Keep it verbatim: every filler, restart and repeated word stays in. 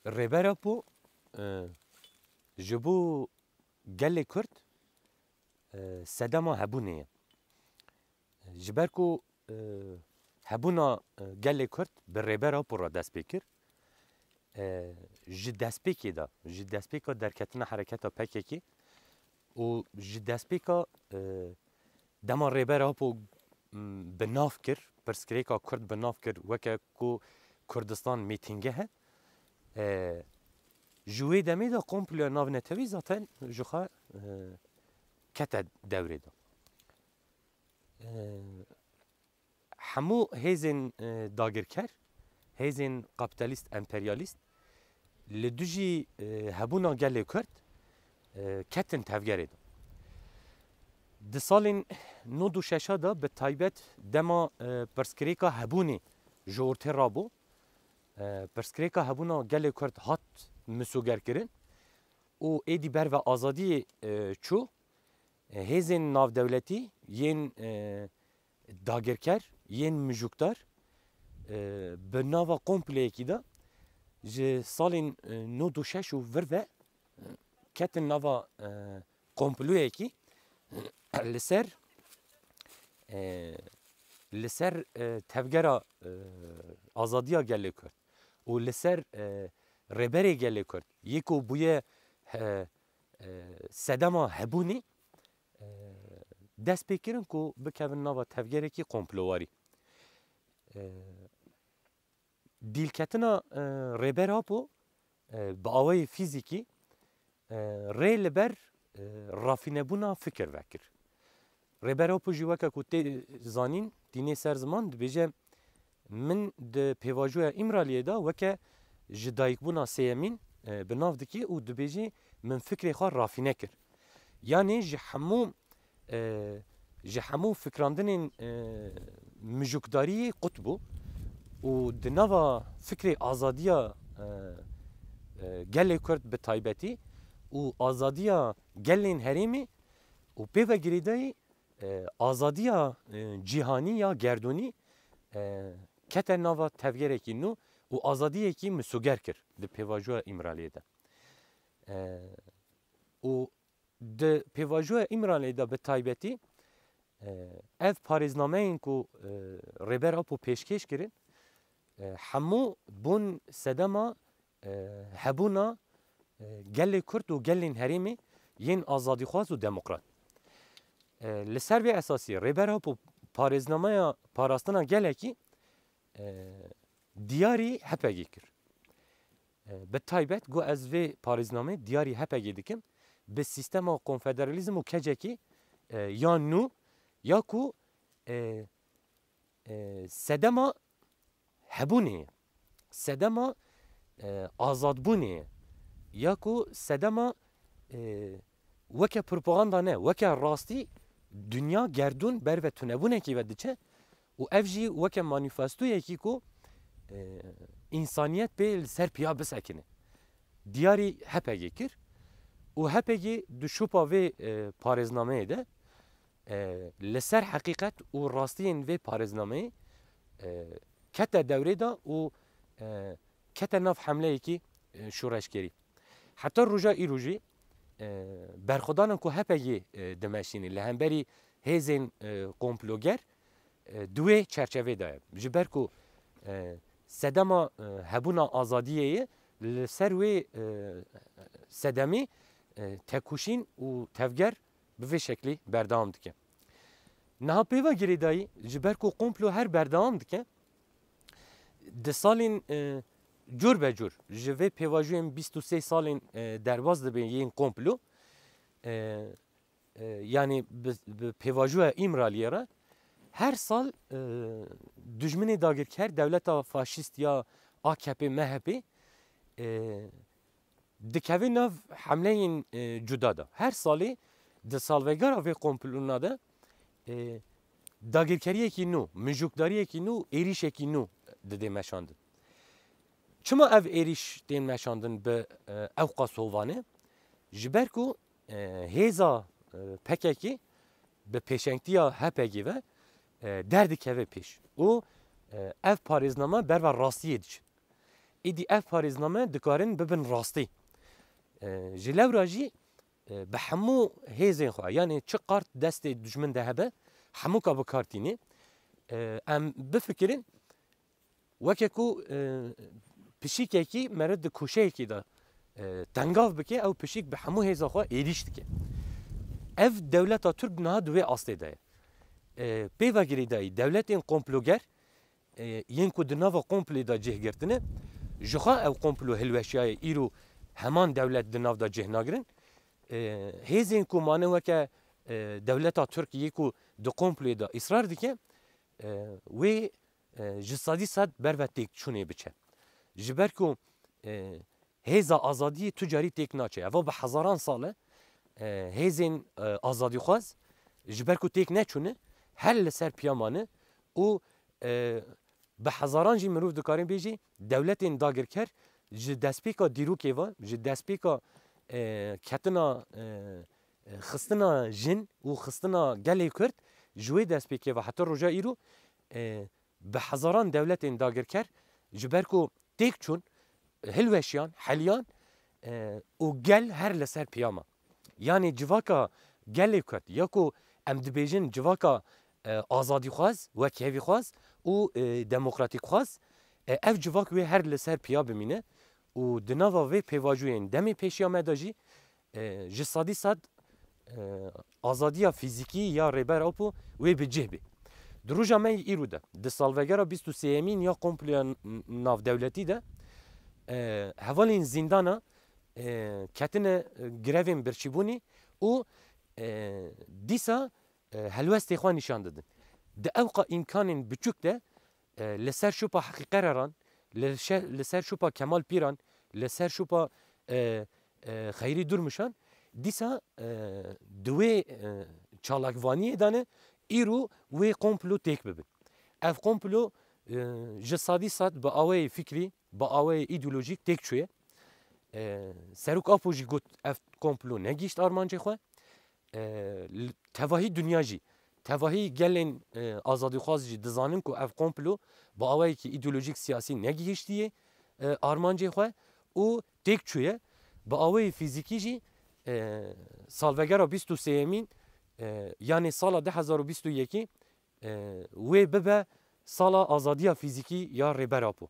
Rêber Apo, e, ji bo gelê Kurd, e, sedema hebûnê ye. Ji ber ku, e, hebûna, e, gelê Kurd bi Rêber Apo re dest pê kir, e, ji destpêkê de, ji destpêka derketina hereketa P K K û ji destpêka, e, dema Rêber Apo, m, bi nav kir, pirsgirêka Kurd bi nav kir, weke ku Kurdistan mîtîngeh e, e, ji wê demê de komploya navnetewî zaten ji xwe, e, kete dewrê de. E, hemû hêzên, e, dagirker, hêzên kapitalîst, emperyalîst li dijî, e, hebûna gelê Kurd, e, ketin tevgerê de. Di salên nod û şeş de bi taybet dema, e, pirsgirêka hebûnê ji ortê rabû, e, pirsgirêka hebûna gelê Kurd hat misogerkirin û êdî berve azadiyê, e, çû, e, hêzên navdewletî yên, e, dagirker, yên mijûkdar, e, bi nava komployekî de ji salên, e, nod û şeş û vir ve, e, ketin nava, e, komployekî li ser, e, li ser, e, tevgera, e, azadiya gelê Kurd û li ser, e, rêberê gelê Kurd yê ku bûye, e, e, sedema hebûnê, e, dest pê kirin ku bikevin nava tevgerekî komplowarî. E, dîlketina, e, Rêber Apo, e, bi awayê fîzîkî, e, rê li ber, e, rafînebûna fikir vekir. Rêber Apo jî weke ku tê zanîn, tînê ser ziman, dibêje, min di pêvajoya Îmraliyê de weke ji dayikbûna sêyemîn, e, bi nav dike û dibêje, min fikrê xwe rafîne kir. Yanî ji hemû, e, ji hemû fikrandinên, e, mijûkdariyê qut bû û di nava fikrê azadiya, e, e, gelê Kurd bi taybetî û azadiya gelên herêmê û pê ve girêdayî, e, azadiya, e, cîhanî ya gerdûnî, e, kete nava tevgerekî nû û azadiyekî misoger kir di pêvajoya Îmraliyê de. E, û di pêvajoya Îmraliyê de bi taybetî, e, ev parêznameyên ku, e, Rêber Apo pêşkêş kirin, e, hemû bûn sedema, e, hebûna, e, gelê Kurd û gelên herêmê yên azadîxwaz û demokrat. E, li ser vê esasî Rêber Apo parêznameya parastina gelekî, e, diyarî H P G kir. E, bi taybet got ez vê parêznamê diyarî H P G dikim, bi sîstema konfederalîzm û kecekî, e, ya nû, ya ku, e, e, sedema hebûnê ye, sedema, e, azadbûnê ye, ya ku sedema, e, weke propaganda ne, weke rastî dinya gerdûn ber ve tunebûnekî ve diçe û ev jî weke manîfestoyekî ku, e, însaniyet pê li ser piya bisekine. Diyarî H P G kir û H P G di şopa vê, e, parêznameyê de, e, li ser heqîqet û rastiyên vê parêznameyê, e, kete dewrê de û, e, kete nav hemleyekî, e, şoreşgerî. Heta roja îro jî, e, berxwedanan ku H P G, e, dimeşîne li hemberî hêzên, e, komploger, e, di wê çerçevê de ye. Ji ber ku, e, sedema, e, hebûna azadiyê ye, li ser wê, e, sedemê, e, tekoşîn û tevger bi vê şeklî berdewam dike. Niha pê ve girêdayî, ji ber ku komplo her berdewam dike, di salên, e, cur be cur, ji vê pêvajoyên bîst û sê salên, e, derbas dibe yên komplo, e, e, yanî bi, bi pêvajoya Îmraliyê re her sal, e, dijminê dagirker, dewleta faşîst ya A K P M H P, e, dikeve nav hemleyên, e, cuda de. Her salê di salvegera vê komplona de, e, dagirkeriyekî nû, mijûkdariyekî nû, êrîşekî nû didê meşandin. Çima ev êrîş tên meşandin bi, e, ewqas hovane? Ji ber ku, e, hêza, e, P K K bi pêşengtiya H P G ve, e, derdikeve pêş û, e, ev parêzname berva rastiyê diçin. Êdî ev parêzname dikarin bibin rastî. E, ji lewra jî, e, bi hemû hêzên xwe, yanî çi qart destê dijmin de hebe, hemûka bi kar tînê. E, em bifikirin, weke ku, e, pişîkekî meriv di koşeyekî de, e, tengav bike, ew pişîk bi hemû hêza xwe êrîş dike. Ev dewleta Tirk niha di wê astê de ye. E, pê ve girêdayî dewletên komploger, e, yên ku di nava komplê de cih girtine, jixwe ew komplo hilweşiyaye, îro heman dewlet di nav de cih nagirin. E, hêzên ku mane weke, e, dewleta Tirk yê ku di komplê de îsrar dike, e, wê, e, ji sedî sed ber ve têkçûnê biçe. Ji ber ku, e, hêza azadiyê tu carî têk naçe. Eva bi hezaran sal e, e, hêzên, e, azadîxwaz ji ber ku têk neçûne, her li ser piya mane û, e, bi hezaran jî mirov dikarin bêjî dewletên dagirker ji destpêka dîrokê ve, ji destpêka, e, ketina, e, e, xistina jin û xistina gelê Kurd, ji wê destpêkê ve heta roja îro, e, bi hezaran dewletên dagirker ji ber ku têk çûn, hilweşiyan, heliyan, e, û gel her li ser piya ma. Yanî civaka gelê Kurd, ya ku em dibêjin civaka, e, azadîxwaz, wekhevîxwaz û, e, demokratîkxwaz, e, ev civak wê her li ser piya bimîne û di nava vê pêvajoyên demê pêşiya me de jî, e, ji sedî sed, e, azadiya fîzîkî ya Rêber Apo wê bi cih bê. Di roja me yê îro de, di salvegera bîst û sêyemîn ya komploya n-, navdewletî de, e, hevalên zîndana, e, ketine, e, grevên birçîbûnê û, e, dîsa, e, helwestê xwe nîşan didin. Di ewqa îmkanên biçûk de, e, li ser şopa Heqî Qereran, li şe-, li ser şopa Kemal Pîran, li ser şopa, e, e, Xeyrî Durmuşan, dîsa, e, di wê, e, çalakvaniyê de ne, îro wê komplo têk bibin. Ev komplo, e, ji sedî sed bi awayê fikrî, bi awayê îdeolojîk têk çûye. E, Serok Apo jî got, ev komplo negihîşt armancê xwe. E, li, tevahî dinya jî, tevahî gelên, e, azadîxwaz jî dizanin ku ev komplo bi awayekî îdeolojîk siyasî negihîştiye, e, armancê xwe û têk çûye. Bi awayê fîzîkî jî, e, salvegera bîst û sêyemîn, e, yanê sala du hezar û bîst û yekî, e, wê bibe sala azadiya fîzîkî ya Rêber Apo.